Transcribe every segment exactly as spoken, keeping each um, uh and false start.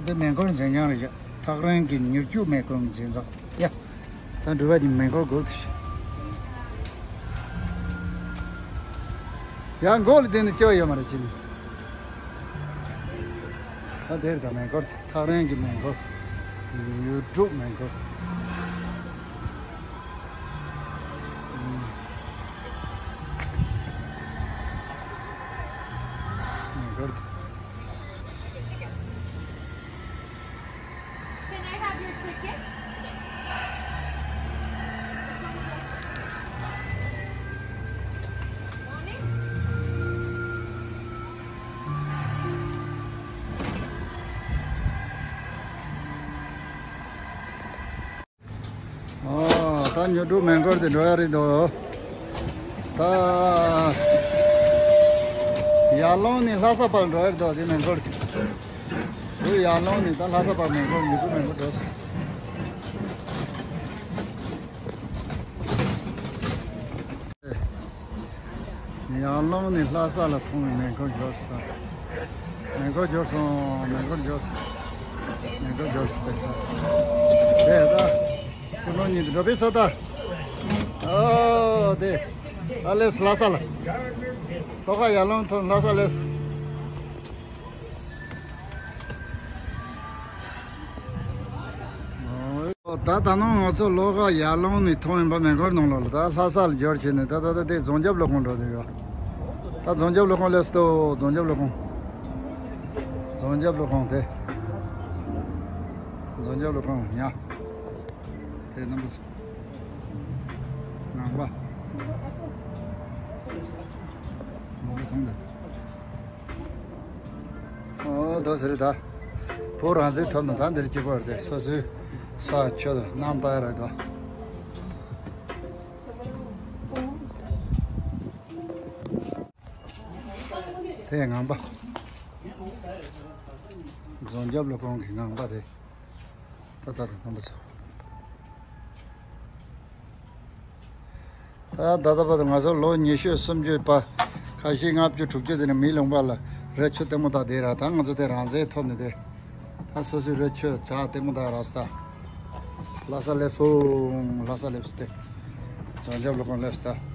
ད་འདི་མེ་འཁོར་འཛིན་བྱང་རེད་ཡ། ཐག་རིང་གི་མྱུར་སྐྱོབ་མེ་འཁོར་འཛིན་བྱང་ཡ། ད་འགྲུལ་པ་འདི་མེ་འཁོར་སྒུག་ཡ། མགོ་ལ་བསྡད་ནས་སྐྱོ་ཡོད་མ་རེད་ཅི་ནི། ད་དེར་ད་མེ་འཁོར་ཐག་རིང་གི་མེ་འཁོར། མྱུར་སྐྱོབ་མེ་འཁོར། མེ་འཁོར། Can I have your ticket? ཨོ། ད་མྱུར་སྐྱོབ་མེ་འཁོར་དེ་འགྲོ་ཡ་རེད་དོ། ད་ཡར་ཀླུང་ནས་ལྷ་ས་བར་འགྲོ་ཡ་རེད་དོ། དེ་མེ་འཁོར་དེ། འོ། ཡར་ཀླུང་ནས་ད་ལྷ་ས་བར་མེ་འཁོར། མྱུར་སྐྱོབ་མེ་འཁོར་འགྲོ། ཡར་ཀླུང་ནས་ལྷ་ས་ལ་ཐོན་པའི་མེ་འཁོར་འབྱོར་སོང་། མེ་འཁོར་འབྱོར་སོང་། མེ་འཁོར་འབྱོར་སོང་། མེ་འཁོར་འབྱོར་སོང་། དེ་ད་ཀུན་སློང་ཉིད་དུ་འགྲོ་བའི་ས་ད། ཨོ་དེ། ཨ་ལེས་ལྷ་ས་ལ། ལྷོ་ཁ་ཡར་ཀླུང་ཐོན་ལྷ་ས་ལེས། ད་ད་ནང་ང་ཚོ་ལྷོ་ཁ་ཡར་ཀླུང་ནས་ཐོན་ཡིན་པ། མེ་འཁོར་ནང་ལོགས་ལ་ད་ལྷ་ས་ལ་འབྱོར་བྱས་ནས། ད་ད་ད་དེ་རྫོང་རྒྱབ་ཀླུ་ཁང་འགྲོ་དུས་ཡོད། ད་རྫོང་རྒྱབ་ཀླུ་ཁང་སླེབས་སོང་། རྫོང་རྒྱབ་ཀླུ་ཁང་། རྫོང་རྒྱབ་ཀླུ་ཁང་དེ། རྫོང་རྒྱབ་ཀླུ་ཁང་ཡ། དེ་རྣམ་པ་ཚོ། ངང་པ། ངང་པ་མཐོང་དེ། ཨོ། དོ་ཟེར་ད། བོད་རང་བཙན་ཐོབ་ན་ད་འདིར་སྐྱིད་པོ་རེད་དེ། སོ་སོའི་ས་ཆུ་དང་གནམ་ལྟ་ཡ་རེད་དོ། དེ་ངང་པ། རྫོང་རྒྱབ་ཀླུ་ཁང་གི་ངང་པ་དེ། ད་ད་ད་རྣམ་པ་ཚོ། ད་ད་ལྟ་བར་དུ་ང་ཚོ་ལོ་ཉི་ཤུ་སུམ་ཅུ་པ། ཁ་ཤས་ལྔ་བཅུ་དྲུག་ཅུ་དེ་ནས་མི་ལུང་པ་ལ་རི་ཆུ་ལྟད་མོ་ལྟ་བསྡད་ར། ད་ང་ཚོ་དེ་རང་བཙན་ཐོབ་ནས་དེ། ད་སོ་སོའི་རི་ཆུ་བྱ་ལྟད་མོ་ལྟ་ར་སོང་། ད་ལྷ་ས་སླེབས་སོང་། ལྷ་ས་སླེབས་སོང་། དེ་རྫོང་རྒྱབ་ཀླུ་ཁང་སླེབས་སོང་། དེ་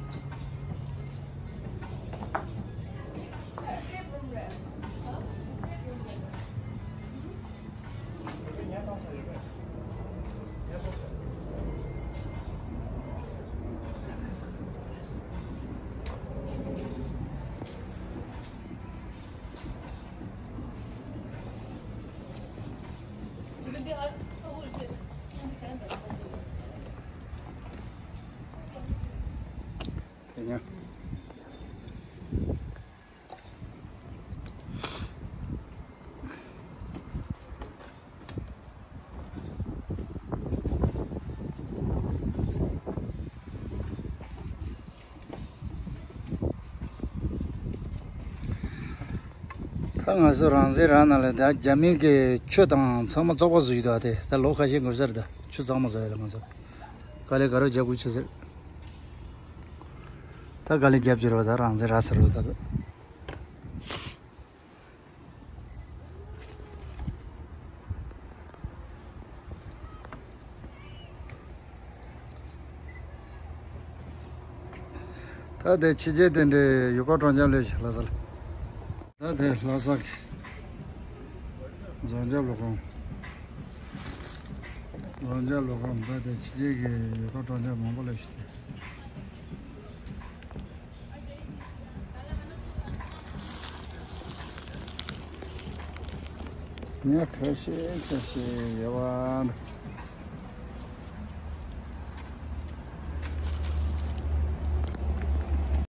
ཡང་། ད་ང་ཚོ་རང་བཙན་རང་ནང་ལ་ད་རྒྱ་མི་གི་ཆུ་དང་ཚང་མ་བཙོག་པ་བཟོ་ཡི་འདུག་དེ་ད་ལོ་ཁ་ཤས་འགོར་ས་རེད། ད་ཆུ་གཙང་མ་བཟོ་ཡ་ལ་ང་ཚོ་དཀའ་ལས་ག་རེ་རྒྱབ་དགོས་ཆགས་ཟེར། ད་དཀའ་ལས་རྒྱབ་ཀྱི་རེད་པ། ད་རང་བཙན་རག་ས་རེད་ད། ད་དེ་ཕྱི་རྒྱལ་དེ་འདྲའི་ཡུལ་སྐོར་སྤྲོ་འཆམ་ལས་ཤིག་ལྷ་ས་ལ། ད་དེ་ལྷ་ས་གི་རྫོང་རྒྱབ་ཀླུ་ཁང་། རྫོང་རྒྱབ་ཀླུ་ཁང་། ད་དེ་ཕྱི་རྒྱལ་གྱི་ཡུལ་སྐོར་སྤྲོ་འཆམ་མང་པོ་སླེབས་ཤག་དེ། མི་ཁ་ཤས་ཁ་ཤས་ཡོད་པ།